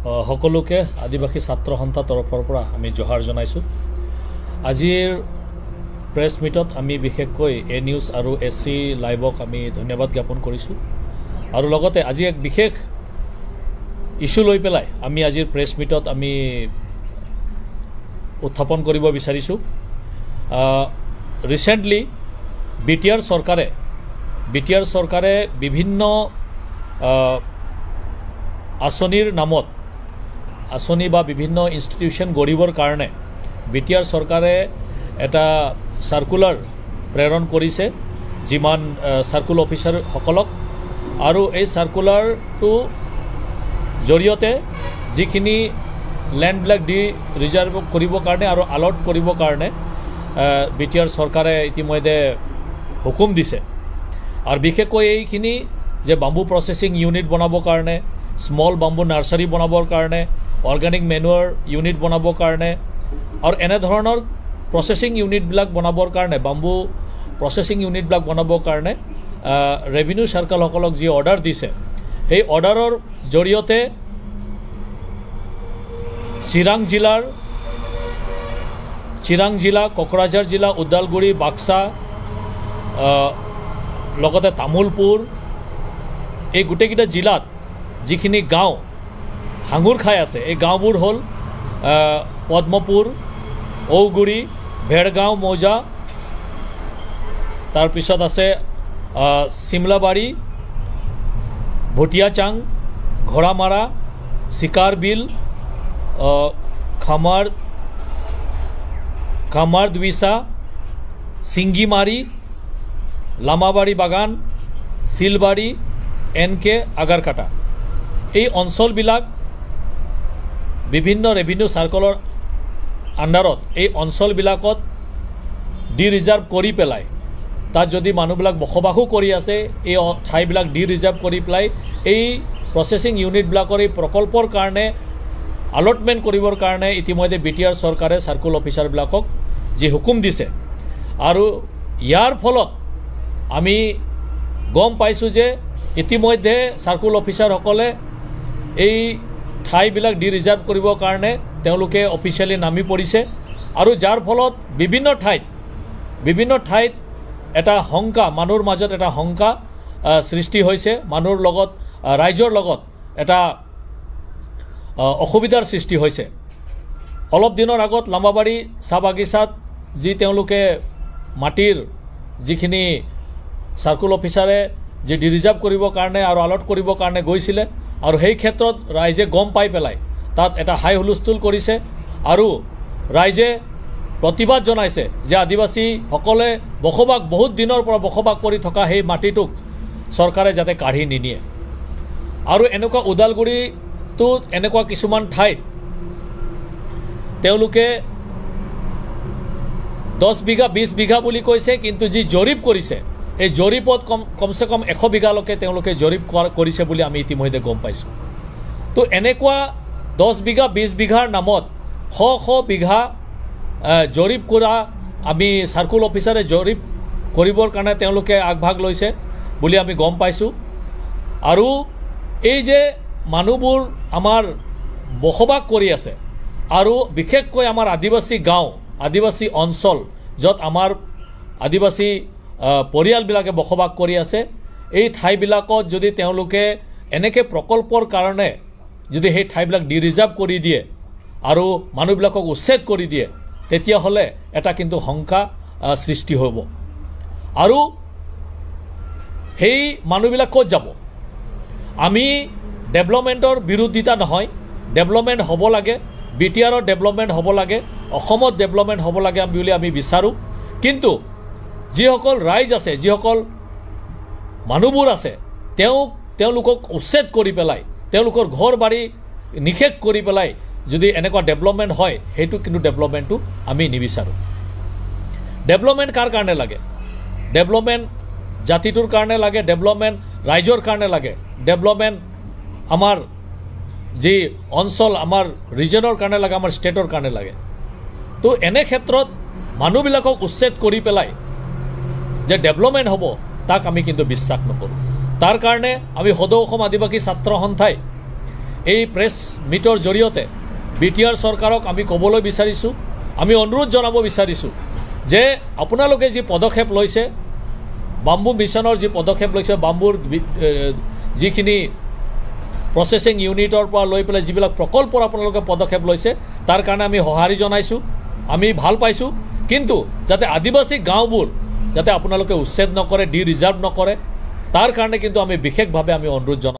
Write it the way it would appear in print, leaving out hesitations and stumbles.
সকলোকে আদিবাসী ছাত্ৰ সন্থা তৰফৰ পৰা আমি জোহাৰ জনাইছোঁ। আজিৰ প্ৰেছ মিটত আমি বিশেষকৈ এ নিউজ আৰু এছ চি লাইভক আমি ধন্যবাদ জ্ঞাপন কৰিছোঁ আৰু লগতে আজি এক বিশেষ ইছ্যু লৈ পেলাই আমি আজিৰ প্ৰেছ মিটত আমি উত্থাপন কৰিব বিচাৰিছোঁ। ৰিচেণ্টলি বি টি আৰ চৰকাৰে বিভিন্ন আঁচনিৰ নামত আঁচনি বা বিভিন্ন ইনষ্টিটিউশ্যন গঢ়িবৰ কাৰণে বি টি আৰ চৰকাৰে এটা চাৰ্কুলাৰ প্ৰেৰণ কৰিছে যিমান চাৰ্কুল অফিচাৰসকলক, আৰু এই চাৰ্কুলাৰটো জৰিয়তে যিখিনি লেণ্ডবিলাক দি ৰিজাৰ্ভ কৰিবৰ কাৰণে আৰু আলট কৰিবৰ কাৰণে বি টি আৰ চৰকাৰে ইতিমধ্যে হুকুম দিছে। আৰু বিশেষকৈ এইখিনি যে বাম্বু প্ৰচেছিং ইউনিট বনাবৰ কাৰণে, স্মল বাম্বু নাৰ্চাৰী বনাবৰ কাৰণে, অৰ্গেনিক মেনুৱাৰ ইউনিট বনাবৰ কাৰণে আৰু এনেধৰণৰ প্ৰচেছিং ইউনিটবিলাক বনাবৰ কাৰণে, বাম্বু প্ৰচেছিং ইউনিটবিলাক বনাবৰ কাৰণে ৰেভিনিউ চাৰ্কলসকলক যি অৰ্ডাৰ দিছে, সেই অৰ্ডাৰৰ জৰিয়তে চিৰাং জিলা, কোকৰাঝাৰ জিলা, ওদালগুৰি, বাক্সা, লগতে তামোলপুৰ, এই গোটেইকেইটা জিলাত যিখিনি গাঁও সাঙুৰ খাই আছে, এই গাঁওবোৰ হ'ল পদ্মপুৰ, ঔগুৰি, ভেৰগাঁও মৌজা, তাৰপিছত আছে চিমলাবাৰী, ভুটিয়াচাং, ঘোঁৰামাৰা, চিকাৰবিল, খামাৰদুইচা, শিংগিমাৰী, লামাবাৰী বাগান, শিলবাৰী, এন কে আগাৰকাটা। এই অঞ্চলবিলাক বিভিন্ন ৰেভিনিউ চাৰ্কলৰ আণ্ডাৰত এই অঞ্চলবিলাকত ডি ৰিজাৰ্ভ কৰি পেলাই তাত যদি মানুহবিলাক বসবাসো কৰি আছে, এই ঠাইবিলাক ডি ৰিজাৰ্ভ কৰি পেলাই এই প্ৰচেছিং ইউনিটবিলাকৰ এই প্ৰকল্পৰ কাৰণে আলটমেণ্ট কৰিবৰ কাৰণে ইতিমধ্যে বি টি আৰ চৰকাৰে চাৰ্কুল অফিচাৰবিলাকক যি হুকুম দিছে, আৰু ইয়াৰ ফলত আমি গম পাইছোঁ যে ইতিমধ্যে চাৰ্কুল অফিচাৰসকলে এই ঠাইবিলাক ডি ৰিজাৰ্ভ কৰিবৰ কাৰণে তেওঁলোকে অফিচিয়েলি নামি পৰিছে, আৰু যাৰ ফলত বিভিন্ন ঠাইত এটা শংকা, মানুহৰ মাজত এটা শংকা সৃষ্টি হৈছে, মানুহৰ লগত, ৰাইজৰ লগত এটা অসুবিধাৰ সৃষ্টি হৈছে। অলপ দিনৰ আগত লামাবাৰী চাহ বাগিচাত যি তেওঁলোকে মাটিৰ যিখিনি চাৰ্কুল অফিচাৰে যি ডি ৰিজাৰ্ভ কৰিবৰ কাৰণে আৰু আলট কৰিবৰ কাৰণে গৈছিলে, আৰু সেই ক্ষেত্ৰত ৰাইজে গম পাই পেলাই তাত এটা হাই হুলস্থুল কৰিছে আৰু ৰাইজে প্ৰতিবাদ জনাইছে যে আদিবাসীসকলে বসবাস বহুত দিনৰ পৰা বসবাস কৰি থকা সেই মাটিটোক চৰকাৰে যাতে কাঢ়ি নিনিয়ে। আৰু এনেকুৱা ওদালগুৰিতো এনেকুৱা কিছুমান ঠাইত তেওঁলোকে 10 বিঘা 20 বিঘা বুলি কৈছে, কিন্তু যি জৰীপ কৰিছে এই জৰীপত কমচে কম 100 বিঘালৈকে তেওঁলোকে জৰীপ কৰিছে বুলি আমি ইতিমধ্যে গম পাইছোঁ। তো এনেকুৱা 10 বিঘা 20 বিঘাৰ নামত শ শ বিঘা জৰীপ কৰা আমি চাৰ্কুল অফিচাৰে জৰীপ কৰিবৰ কাৰণে তেওঁলোকে আগভাগ লৈছে বুলি আমি গম পাইছোঁ। আৰু এই যে মানুহবোৰ আমাৰ বসবাস কৰি আছে আৰু বিশেষকৈ আমাৰ আদিবাসী গাঁও, আদিবাসী অঞ্চল য'ত আমাৰ আদিবাসী পৰিয়ালবিলাকে বসবাস কৰি আছে, এই ঠাইবিলাকত যদি তেওঁলোকে এনেকৈ প্ৰকল্পৰ কাৰণে যদি সেই ঠাইবিলাক ডি ৰিজাৰ্ভ কৰি দিয়ে আৰু মানুহবিলাকক উচ্ছেদ কৰি দিয়ে, তেতিয়াহ'লে এটা কিন্তু শংকা সৃষ্টি হ'ব। আৰু সেই মানুহবিলাক ক'ত যাব? আমি ডেভেলপমেণ্টৰ বিৰোধিতা নহয়, ডেভেলপমেণ্ট হ'ব লাগে, বি টি আৰৰ ডেভেলপমেণ্ট হ'ব লাগে, অসমত ডেভেলপমেণ্ট হ'ব লাগে বুলি আমি বিচাৰোঁ। কিন্তু যিসকল ৰাইজ আছে, যিসকল মানুহবোৰ আছে, তেওঁলোকক উচ্ছেদ কৰি পেলাই, তেওঁলোকৰ ঘৰ বাৰী নিষেধ কৰি পেলাই যদি এনেকুৱা ডেভেলপমেণ্ট হয়, সেইটো কিন্তু ডেভেলপমেণ্টটো আমি নিবিচাৰোঁ। ডেভেলপমেণ্ট কাৰ কাৰণে লাগে? ডেভেলপমেণ্ট জাতিটোৰ কাৰণে লাগে, ডেভেলপমেণ্ট ৰাইজৰ কাৰণে লাগে, ডেভেলপমেণ্ট আমাৰ যি অঞ্চল, আমাৰ ৰিজনৰ কাৰণে লাগে, আমাৰ ষ্টেটৰ কাৰণে লাগে। তো এনে ক্ষেত্ৰত মানুহবিলাকক উচ্ছেদ কৰি পেলাই যে ডেভেলপমেণ্ট হ'ব, তাক আমি কিন্তু বিশ্বাস নকৰোঁ। তাৰ কাৰণে আমি সদৌ অসম আদিবাসী ছাত্ৰ সন্থাই এই প্ৰেছ মিটৰ জৰিয়তে বি টি আৰ চৰকাৰক আমি ক'বলৈ বিচাৰিছোঁ, আমি অনুৰোধ জনাব বিচাৰিছোঁ যে আপোনালোকে যি পদক্ষেপ লৈছে, বাম্বু মিছনৰ যি পদক্ষেপ লৈছে, বাম্বুৰ যিখিনি প্ৰচেছিং ইউনিটৰ পৰা লৈ পেলাই যিবিলাক প্ৰকল্পৰ আপোনালোকে পদক্ষেপ লৈছে, তাৰ কাৰণে আমি সঁহাৰি জনাইছোঁ, আমি ভাল পাইছোঁ। কিন্তু যাতে আদিবাসী গাঁওবোৰ যাতে আপোনালোকে উচ্ছেদ নকৰে, ডি ৰিজাৰ্ভ নকৰে, তাৰ কাৰণে কিন্তু আমি বিশেষভাৱে আমি অনুৰোধ জনাওঁ।